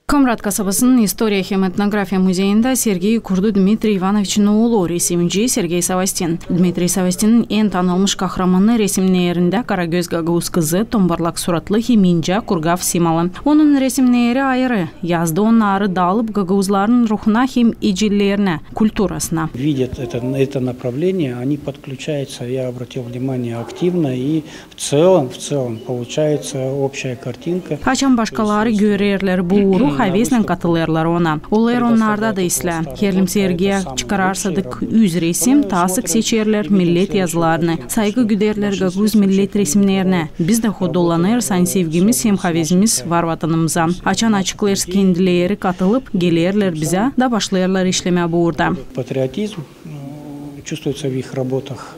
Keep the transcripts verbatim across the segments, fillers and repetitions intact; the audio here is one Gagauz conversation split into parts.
Komrat kasabasının istoriya hem etnografiya müzeyindä sergiyi kurdu Dmitriy İvanoviçin oolu, resimci Sergey Savastin. Dmitriy Savastinin en tanılmış kahramanı resimnerindä karagöz gagauz kızı, tombarlak suratlı hem incä kurgav simalı. Onun resimneri ayırı, yazdı onnarı daalıp gagauzların ruhuna hem ecelerinä, kulturasına. Видят это, это направление, они подключаются, я обратил внимание, активно и в целом, в целом получается общая картинка. Açan başkaları görerlär bu uuru, havesnän katılêrlar ona. Olêr onnarda da islää. Herliim sergiyä çıkararsadık üz resim, taa sık seçerlär millet yazılarını, saygı güderlär gagauz millet resimnerinä. Biz dä hodolanêrız, ani sevgimiz hem havesimiz var vatanımıza. Açan açıklêêrız, kendileri katılıp gelerlär bizä da başlêêrlar işlemää bu uurda. Патриотизм, э, чувствуется в их работах,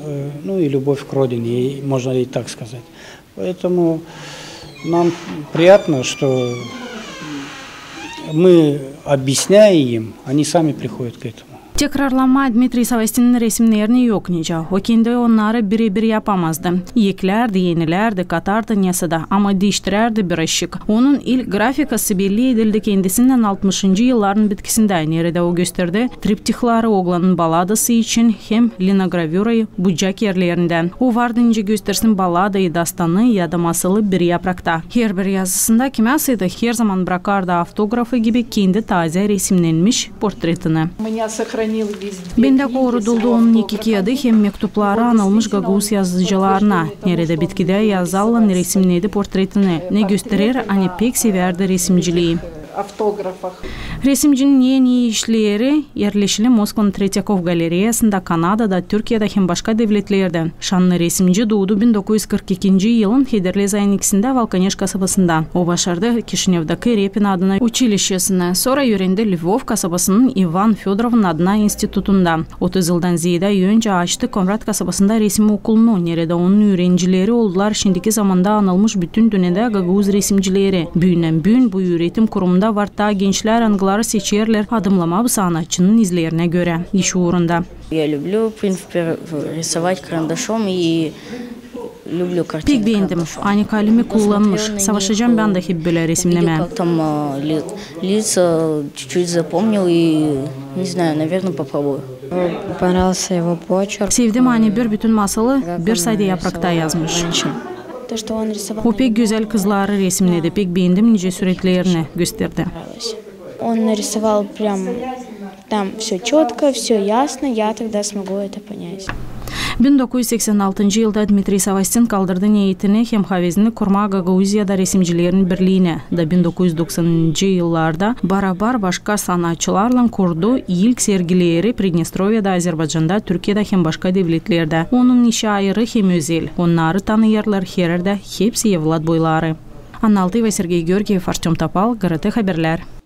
э, ну и любовь к родине, и можно и так сказать. Поэтому нам приятно, что мы объясняем им, они сами приходят к этому. Tekrarlamaa Dmitriy Savastinin resimnerini yok nicä. O kendi onnarı birebir yapamazdı. Eklärdi, enilärdi, katardı nesoda, ama diiştirärdi birazçık. Onun ilk grafikası belli edildi kendisinnän altmışıncı yılların bitkisindä, neredä o gösterdi triptihları Oglanın baladası için hem linogravürayı bucak erlerindän. O vardı nicä göstersin baladayı, dastanı ya da masalı bir yaprakta. Herbir yazısında kimäsä dä herzaman brakardı avtografı gibi kendi taazä resimnenmiş portretini. Bendä koruduldu onun iki kiyadı hem mektupları anılmış gagauz yazıcılarına, neredä bitkidä yazallan resimnedi portretini, ne gösterer, ani pek sevärdi resimciliyi. Resimcinin en ii işleri erleşili Moskvanın Tretyakov galereyasında, Kanadada, Türkiyedä hem başka devletlerdä. Şannı resimci duudu bin dokuz üz kırk ikinci yılın Hederlez ayın ikisindä Valkaneş kasabasında. O başardı Kişinevdaki Repin adına uçilişçesinä, sora üürendi Lvov kasabasının İvan Födorovun adına institutunda. Otuz yıldan zeedä öncä açtı Komrat kasabasında resim okulunu, neredä onun üürencileri oldular şindiki zamanda anılmış bütün dünnedä gagauz resimcileri. Büünnän-büün bu üüretim kurumunda var taa gençlär, angıları seçerlär adımnamaa bu sanatçının izlerinä görä iş uurunda. Я люблю, в принципе, рисовать карандашом и люблю картины карандашом. Pek beendim, ani kalemi kullanmış. Savaşacam bän dä hep bölä resimnemää. Там, а, ли-, лица чуть-чуть запомнил и, не знаю, наверное, попробую. Понравился его почерк. Sevdim, ani bir bütün masalı bir sade yaprakta yazmış. То, что он рисовал. O pek gözäl kızları resimnedi. Pek beendim nicä süüretlerini gösterdi. Он нарисовал прям там всё чётко, всё ясно, я тогда смогу это понять. Bin dokuz üz seksän altıncı yılda Dmitriy Savastin kaldırdı neetini hem havezini kurmaa Gagauziyada resimcilerin birliini. Da bin dokuz üz doksanıncı yıllarda barabar başka sanatçılarlan kurdu ilk sergileri Pridnestroviyada, Azerbaycanda, Türkiyedä hem başka devletlerdä. Onun işi ayırı hem özel. Onnarı tanıyêrlar hererdä hepsi evlat boyları. Anna Altıyeva, Sergey Georgiev, Artöm Topal, GRT Haberlär.